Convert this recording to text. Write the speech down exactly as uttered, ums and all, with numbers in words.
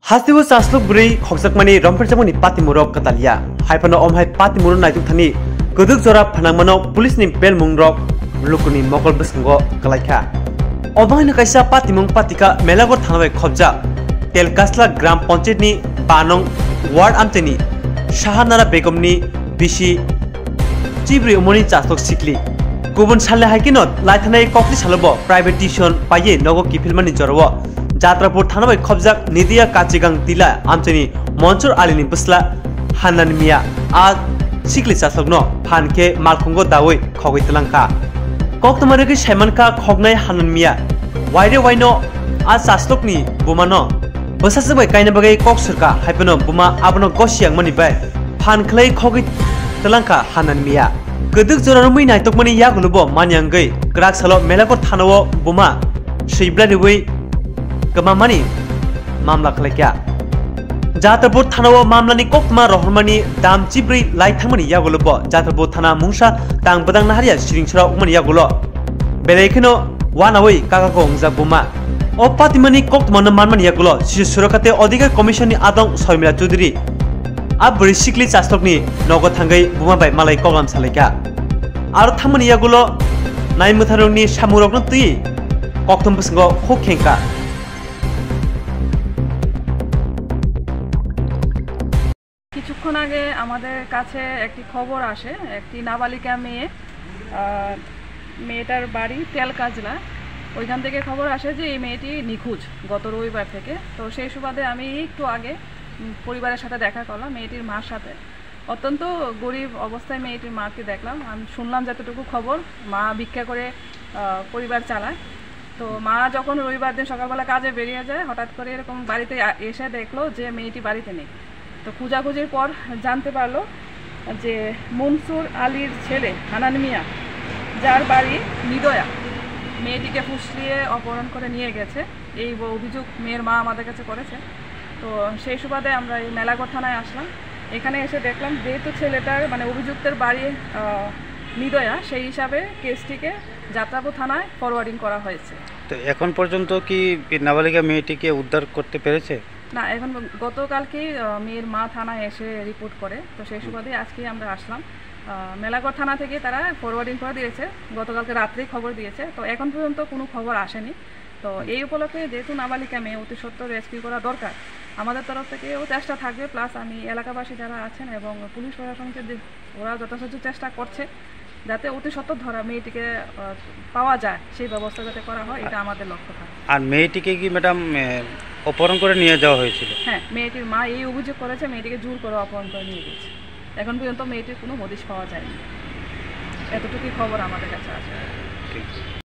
Hasteo chaslok bwrwi khokjakmani romphirjakmani patimurok kwtalya. Haiphano omhai patimuro naituk thani kwdwk jora phnangmano police ni belmungrok lukuni mokol bwskango kwlaikha. Obo haino kaisa patimung patika Melago thana bai khobjak Telkasla Gram Panchayat ni ba nong ward amchaini Shahanara Begum ni bisi chibrwi umoni chaslok sikli. Kubun salni hai kheno laithanai kokni salobo private tuition paiye nogo kiphilmani jorao Jatrapur thana bai khobjak Nidiya Kachigang Tila amchaini Mansur Ali ni bwsla Hanan Miya a sikli chaslokno phan khe malkhungo dawi khogwi twlangkha. Koktwma rwgwi saimankha khoknai Hanan Miya waire waino a chaslokni bumano bwsajwk bai kaina bagwi kok swrwkha, haiphano buma abono gosi yangmani bai phan khlai khogwi twlangkha Hanan Miya. Kwdwk jora romwi naitokmani yagulobo manyangwi kwrak salo Melago thanao buma swibla riwi kwmamani mamla khlaikha. Jatrapur thanao mamlani koktwma rohormani dam chibrwi lai thangmani yagulobo Jatrapur thana mungsa tang bwdang naharya siring sora wngmani yagulo belai kheno wanawi kaka ko wngjak buma. O patimani koktwmano manmani yagulo Sishu Surokha tei Odhikar Commission ni adong Sormila Chowdhury a bwrwi sikli chaslokni nogo thangwi buma bai malai koklam salaikha. Aro thangmani yagulo nai mwtharokni samungrokno twi koktwma bwskango huk khengkha. কিছুক্ষণ আগে আমাদের কাছে একটি খবর আসে, একটি নাবালিকা মেয়ে, আহ, মেয়েটার বাড়ি তেলকাজলা। ওইখান থেকে খবর আসে যে এই মেয়েটি নিখোঁজ গত রবিবার থেকে। তো সেই সুবাদে আমি একটু আগে, উম, পরিবারের সাথে দেখা করলাম, মেয়েটির মার সাথে। অত্যন্ত গরিব অবস্থায় মেয়েটির মাকে দেখলাম। আমি শুনলাম যতটুকু খবর, মা ভিক্ষা করে, আহ, পরিবার চালায়। তো মা যখন রবিবার দিন সকালবেলা কাজে বেরিয়ে যায়, হঠাৎ করে এরকম বাড়িতে আ-, এসে দেখলো যে মেয়েটি বাড়িতে নেই। তো খোঁজাখুঁজির পর জানতে পারলো যে মনসুর আলীর ছেলে হানান মিয়া, যার বাড়ি নিদয়া, মেয়েটিকে ফুসলিয়ে অপহরণ করে নিয়ে গেছে। এই ব-, অভিযোগ মেয়ের মা আমাদের কাছে করেছে। তো সেই সুবাদে আমরা এই মেলাঘর থানায় আসলাম। এখানে এসে দেখলাম, যেহেতু ছেলেটার, মানে, অভিযুক্তের বাড়ি, আহ, নিদয়া, সেই হিসাবে কেসটিকে যাত্রাপুর থানায় ফরওয়ার্ডিং করা হয়েছে। তো এখন পর্যন্ত কি এই নাবালিকা মেয়েটিকে উদ্ধার করতে পেরেছে? না, এখন প-, গতকালকেই, আহ, মেয়ের মা থানায় এসে রিপোর্ট করে, তো সেই হুম। সুবাদে আজকেই আমরা আসলাম। আহ, মেলাঘর থানা থেকে তারা ফরওয়ার্ডিং করে দিয়েছে, গতকালকে রাত্রেই খবর দিয়েছে। তো এখন পর্যন্ত কোনো খবর আসেনি। তো হুম। এই উপলক্ষে যেহেতু নাবালিকা মেয়ে, অতি সত্বর রেস্কিউ করা দরকার, আমাদের তরফ থেকেও চেষ্টা থাকবে, প্লাস আমি এলাকাবাসী যারা আছেন এবং পুলিশ প্রশাসনকে যে ওরা যথাসাধ্য চেষ্টা করছে যাতে অতি সত্বর ধরা মেয়েটিকে, আহ, পাওয়া যায়, সেই ব্যবস্থা যাতে করা হয়, এটা আমাদের লক্ষ্য থাকে। আর মেয়েটিকে কি, ম্যাডাম, এ, অপহরণ করে নিয়ে যাওয়া হয়েছিল? হ্যাঁ, মেয়েটির মা এই অভিযোগ করেছে, মেয়েটিকে জোর করে অপহরণ করে নিয়ে গেছে। এখন পর্যন্ত মেয়েটির কোনো হদিশ পাওয়া যায়নি। এতটুকুই খবর আমাদের কাছে আসে। ঠিক।